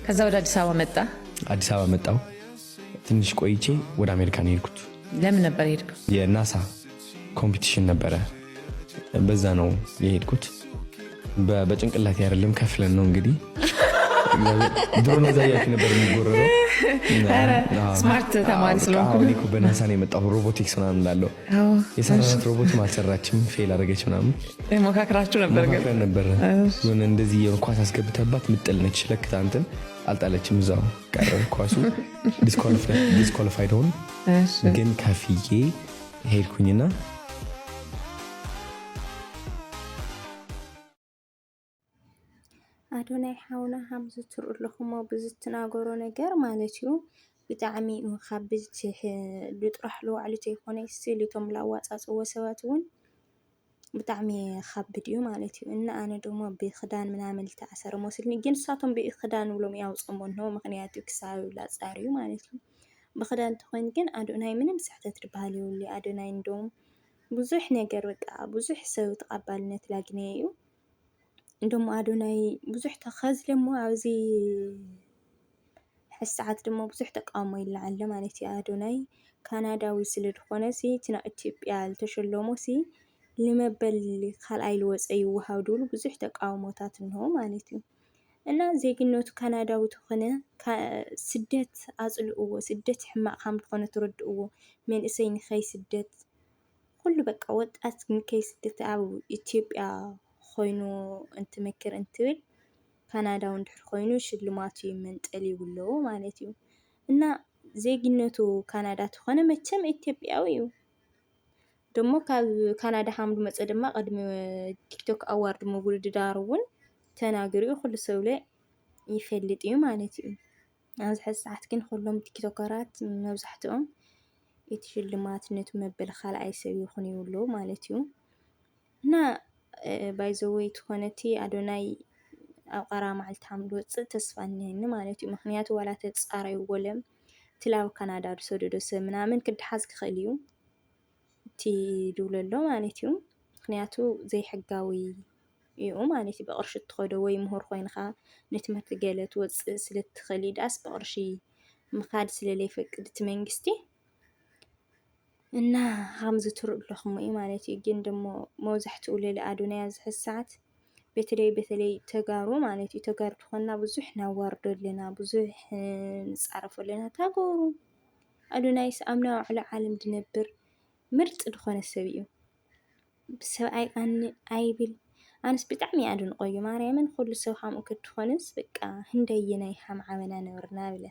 ከዛ ወደ አዲስ አበባ መጣ። አዲስ አበባ መጣሁ። ትንሽ ቆይቼ ወደ አሜሪካ ነው የሄድኩት። ለምን ነበር የሄድከው? የናሳ ኮምፒቲሽን ነበረ፣ በዛ ነው የሄድኩት። በ- በጭንቅላት አይደለም፣ ከፍለን ነው እንግዲህ። ድሮ ነው እዛ እያልኩ ነበር የሚጎረረው። ኧረ ስማርት ተማሪ ስለሆንኩ። አሁን እኮ በናሳ ነው የመጣሁ። ሮቦቲክስ ምናምን ላለው የሰራናት ሮቦት አልሰራችም፣ ፌል አደረገች ምናምን። ሞካክራችሁ ነበር ግን? ሞካክረን ነበረ። የሆነ እንደዚህ የሆነ ኳስ አስገብተባት ምጥል ነች፣ ለክታ እንትን አልጣለችም፣ እዛው ቀረ ኳሱ። ዲስኳሊፋይድ ሆን። እሺ። ግን ከፍዬ ሄድኩኝና ኣዶናይ ሓውና፣ ከምዚ ትርእዩ ኣለኹሞ ብዝትናገሮ ነገር ማለት እዩ፣ ብጣዕሚ እዩ ካብ ብዝሕ ልጥራሕ ልዋዕሉ ተይኮነ ስል እቶም ላዋፃፅዎ ሰባት እውን ብጣዕሚ ከብድ እዩ ማለት እዩ። እና ኣነ ደሞ ብክዳን ምናምን ልተኣሰረ መስልኒ፣ ግን ንሳቶም ብክዳን ብሎም ያውፅሞ እንሆ፣ ምክንያቱ ክሳብ ላፃር እዩ ማለት እዩ። ብክዳን ተኮይኑ ግን ኣዶናይ ምንም ስሕተት ዝበሃል የብሉ። ኣዶናይ እንደውም ብዙሕ ነገር በቃ ብዙሕ ሰብ ተቐባልነት ላግነየ እዩ። እንደሞ ኣዶናይ ብዙሕ ተኸዝለ እሞ ኣብዚ ሕዚ ሰዓት ድማ ብዙሕ ተቃውሞ ይለዓል ኣሎ ማለት እዩ። ኣዶናይ ካናዳዊ ስለ ዝኾነ ሲ እቲ ናብ ኢትዮጵያ ዝተሸለሞ ሲ ንመበል ካልኣይ ልወፀ ይወሃብ ድብሉ ብዙሕ ተቃውሞታት እንሆ ማለት እዩ። እና ዜግነቱ ካናዳዊ ተኾነ ካ- ስደት ኣፅልእዎ፣ ስደት ሕማቕ ከም ዝኾነ ተረድእዎ። መንእሰይ ንኸይ ስደት ኩሉ በቃ ወጣት ንከይ ስደት ኣብ ኢትዮጵያ ኮይኑ እንትመክር እንትብል ካናዳዊ እንድሕር ኮይኑ ሽልማቱ ይመንጠል ይብሎ ማለት እዩ። እና ዜግነቱ ካናዳ ተኾነ መቸም ኢትዮጵያዊ እዩ። ደሞ ካብ ካናዳ ሃም ዝመፀ ድማ ቅድሚ ቲክቶክ ኣዋርድ ምውድዳር እውን ተናግሪኡ ኩሉ ሰብለ ይፈልጥ እዩ ማለት እዩ። ኣብዚ ሕዚ ሰዓት ግን ኩሎም ቲክቶከራት መብዛሕትኦም እቲ ሽልማት ነቲ መበል ካልኣይ ሰብ ይኹን ይብሉ ማለት እዩ። እና ባይዘወይ ትኾነቲ ኣዶናይ ኣብ ቀራ መዓልቲ ሃም ዝወፅእ ተስፋ እኒሀኒ ማለት እዩ። ምክንያቱ ዋላ ተፃረዩ ወለም ትላብ ካናዳ ዝሰደዶ ሰብ ምናምን ክድሓዝ ክኽእል እዩ እቲ ድብሎ ኣሎ ማለት እዩ። ምክንያቱ ዘይሕጋዊ እዩ ማለት እዩ። ብቅርሺ እትኸዶ ወይ ምሁር ኮይንካ ንትምህርቲ ገለ ትወፅእ ስለ ትኽእል እዩ። ዳኣስ ብቅርሺ ምኻድ ስለ ዘይፈቅድ እቲ መንግስቲ እና ከምዚ ትርኢ ኣለኹም እዩ ማለት እዩ። ግን ደሞ መብዛሕትኡ ልዕሊ ኣዶናይ ኣብዚ ሕዚ ሰዓት በተለይ በተለይ ተጋሩ ማለት እዩ። ተጋሩ ትኾንና ብዙሕ ናዋርዶ ኣለና፣ ብዙሕ ንፃረፎ ኣለና። ተጋሩ ኣዶናይስ ኣብ ናይ ውዕሎ ዓለም ዝነብር ምርጥ ዝኾነ ሰብ እዩ። ብሰብኣይ ቃኒ ኣይብል። ኣነስ ብጣዕሚ ኣድንቆ እዩ ማርያምን። ኩሉ ሰብ ከምኡ ክትኾንስ በቃ ህንደየ ናይ ሃም ዓበና ነበርና ብለ።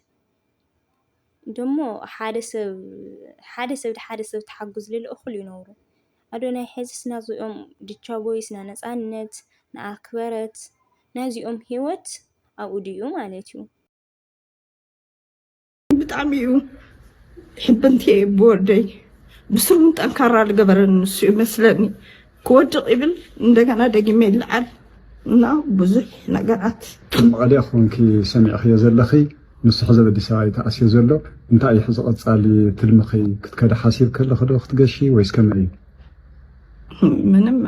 ደሞ ሓደ ሰብ ሓደ ሰብ ሓደ ሰብ ተሓጉዝ ልል እኹል ይነብሩ። ኣዶናይ ሕዝስ ናዚኦም ዲቻ ቦይስ ና ነፃነት ና ኣክበረት ናዚኦም ህይወት ኣብኡ ድዩ ማለት እዩ። ብጣዕሚ እዩ ሕብንቲ ብወደይ ብስሩን ጠንካራ ዝገበረን ንሱ ይመስለኒ። ክወድቕ ይብል እንደገና ደጊመ ይለዓል እና ብዙሕ ነገራት መቐለ ኮንኪ ሰሚዕኽዮ ዘለኺ ምስ ሕዘብ ኣዲስ ኣበባ እዩ ተኣስዮ ዘሎ። እንታይ እዩ ሕዚ ቀፃሊ ትልምኺ? ክትከዲ ሓሲብ ከለኺ ዶ ክትገሺ ወይስ ከመይ እዩ? ምንም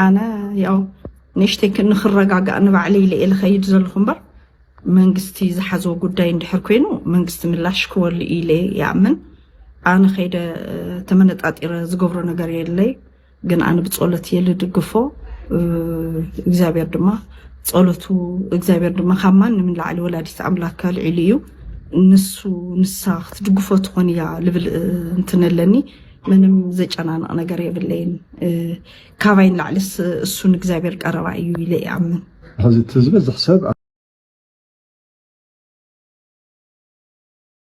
ኣነ ያው ንእሽተይ ንክረጋጋእ ንባዕለይ ኢለ እየ ዝኸይድ ዘለኹ እምበር መንግስቲ ዝሓዞ ጉዳይ እንድሕር ኮይኑ መንግስቲ ምላሽ ክወሉ ኢለ ይኣምን። ኣነ ከይደ ተመነጣጢረ ዝገብሮ ነገር የለይ፣ ግን ኣነ ብፀሎት እየ ልድግፎ። እግዚኣብሔር ድማ ፀሎቱ እግዚኣብሔር ድማ ካብ ማንም ንላዕሊ ወላዲት ኣምላክ ኣልዒሉ እዩ። ንሱ ንሳ ክትድግፎ ትኾን እያ ልብል እንትን ኣለኒ። ምንም ዘጨናንቕ ነገር የብለይን። ካባይ ንላዕልስ እሱ ንእግዚኣብሔር ቀረባ እዩ ኢለ ይኣምን። ሕዚ እቲ ዝበዝሕ ሰብ